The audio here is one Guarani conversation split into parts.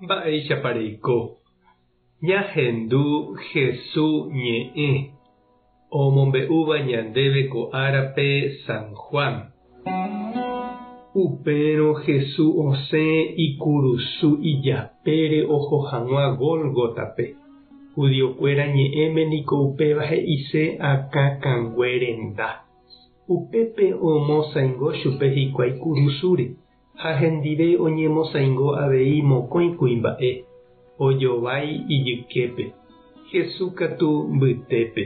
Mba'éichapa reiko? Ñahendu Hesu ñe'ẽ omombe'úva ñandéve ko árape San Juan. Upérõ Hesu osẽ ikurusu ijapére oho hag̃ua Gólgotape. Judiokuéra ñe'ẽme niko upéva he'ise akã kangue renda. Upépe omosãingo chupe hikuái kurusúre. Ha hendive oñemosãingo avei mokõi kuimba'e, ojovái ijyképe, Hesu katu mbytépe.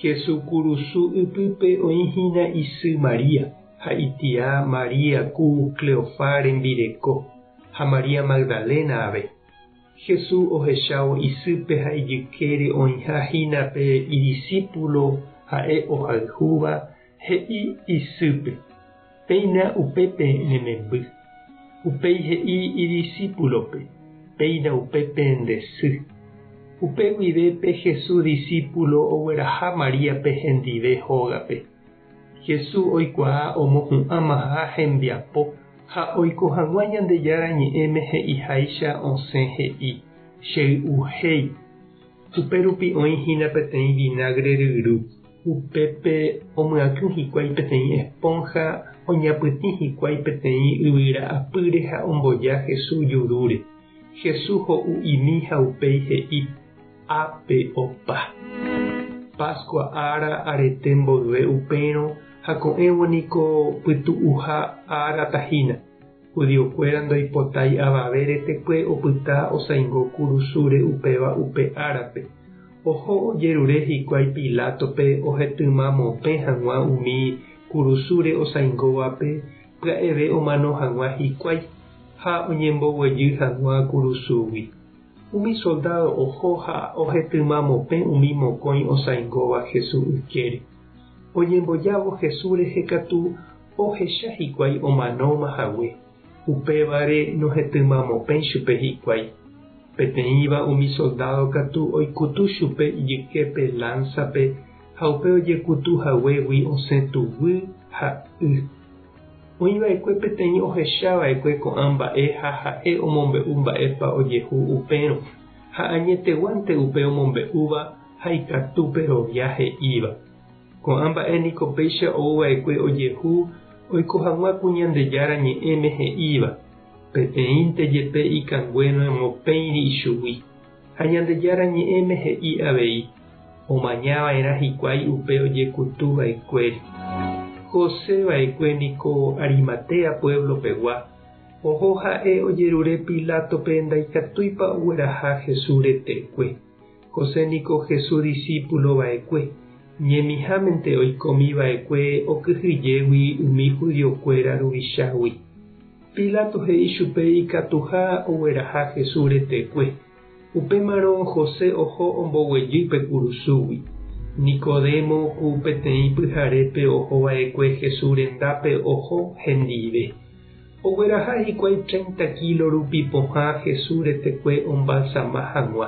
Hesu kurusu ypýpe oĩ hína isy María, ha itia María ku Cleofá rembireko, ha María Magdalena ave. Hesu ohechávo isýpe ha ijykére oĩha hína pe idisípulo ha'e ohayhúva, He'i isýpe, Péina upépe ne memby. Upéi he'i idisípulope, Péina upépe nde sy. Upe guive pe Jesús disípulo ogueraha Maríape hendive hógape. Jesús oikuaa omohu'ãmaha hembiapo ha oiko hag̃ua Ñandejára Ñe'ẽme he'iháicha osẽ he'i, Chey'uhéi. Upérupi oĩ hína peteĩ vinágre ryru. Upépe omyakỹ hikuái peteĩ espónha, oñapytĩ hikuái peteĩ yvyra apýre ha omboja Jesús jurúre. Jesús ho'u'imi ha upéi he'i, Ápe opa. Páskua ára arete mboyve upérõ ha ko'ẽvo niko pytu'uha árata hína. Judiokuéra ndoipotái avave retekue opyta osaingo kurusúre upéva upe árape. Oho ojerure hikuái Pilátope ohetyma mopẽ hag̃ua umi kurusúre osaingóvape pya'eve omano hag̃ua hikuái ha oñemboguejy hag̃ua kurusúgui. Umi soldádo oho ha ohetyma mopẽ umi mokõi osaingóva Jesús ykére. Oñembojávo Jesús rehe katu Ohecha hikuái omanóma hague, upévare nohetymamopẽi chupe hikuái. Peteĩva umi soldádo katu oikutu chupe ijyképe lánsape ha upe ojekutu haguégui osẽ tuguy ha y. Oĩ va'ekue peteĩ ohecha va'ekue ko'ã mba'e ha ha'e omombe'u mba'épa ojehu upérõ, ha añeteguánte upe omombe'úva ha ikatu perovia he'íva. Ko'ã mba'e niko péicha ou va'ekue ojehu oiko hag̃ua ku Ñandejára Ñe'ẽme he'íva, Peteĩnte jepe ikangue noemopẽiri ichugui. Ha Ñandejára Ñe'ẽme he'i avei, Omaña va'erã hikuái upe ojekutu va'ekuére. José va'ekue niko Arimatea pueblo pegua, oho ha'e ojerure Pilátope ndaikatúipa ogueraha Jesús retekue. José niko Jesús disípulo va'ekue, ñemihámente oikómi va'ekue okyhyjégui umi judiokuéra ruvichágui. Pilato he'i chupe ikatuha ogueraha Jesús retekue. Upémarõ José oho omboguejy pe kurusúgui. Nicodemo ku peteĩ pyharépe oho va'ekue Jesús rendápe oho hendive. Ogueraha hikuái treinta kílo rupi pohã Jesús retekue ombalsama hag̃ua.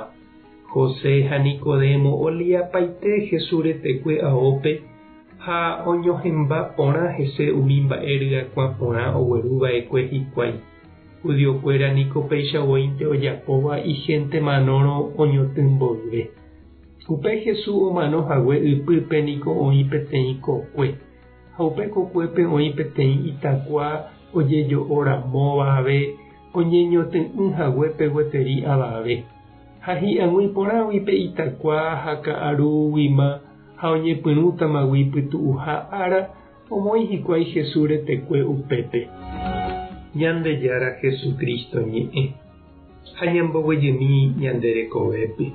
José ha Nicodemo oliapaite Jesús retekue aópe ha oñohẽmba porã hese umi mba'e ryakuã porã ogueru va'ekue hikuái. Judiokuéra niko péicha voínte ojapóva ihénte manórõ oñotỹ mboyve. Upe Jesús omano hague ypýpe niko oĩ peteĩ kokue. Ha upe kokuépe oĩ peteĩ itakua ojejo'o ramóva ave oñeñotỹ'ỹ haguépe gueteri avave. Ha hi'ag̃ui porãgui pe itakua ha ka'arúguima ha oñepyrũtamagui pytu'uha ára omoĩ hikuái Jesús retekue upépe. Ñandejára Jesucristo ñe'ẽ ha ñamboguejymi ñande rekovépe.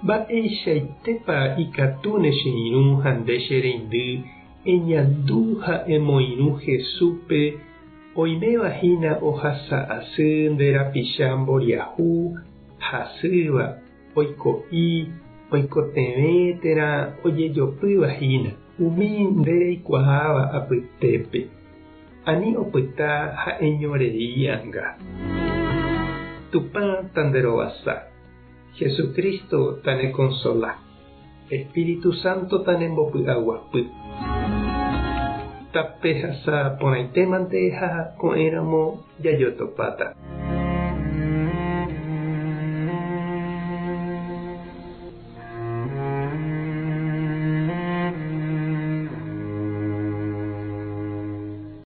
Mba'eichaitépa ikatúne che irũ ha nde che reindy eñandu ha emoirũ Jesúspe oiméva hína ohasa asy nde rapicha mboriahu, hasýva, oiko'i, oikotevẽ térã ojejopýva hína umi nde reikuaáva apytépe. Ani opyta ha'eñorei anga. Tupã tanderovasa. Jesucristo tanekonsola. Espíritu Santo tanembopy'aguapy. Tapehasa porãitémante ha ko'ẽramo jajotopáta.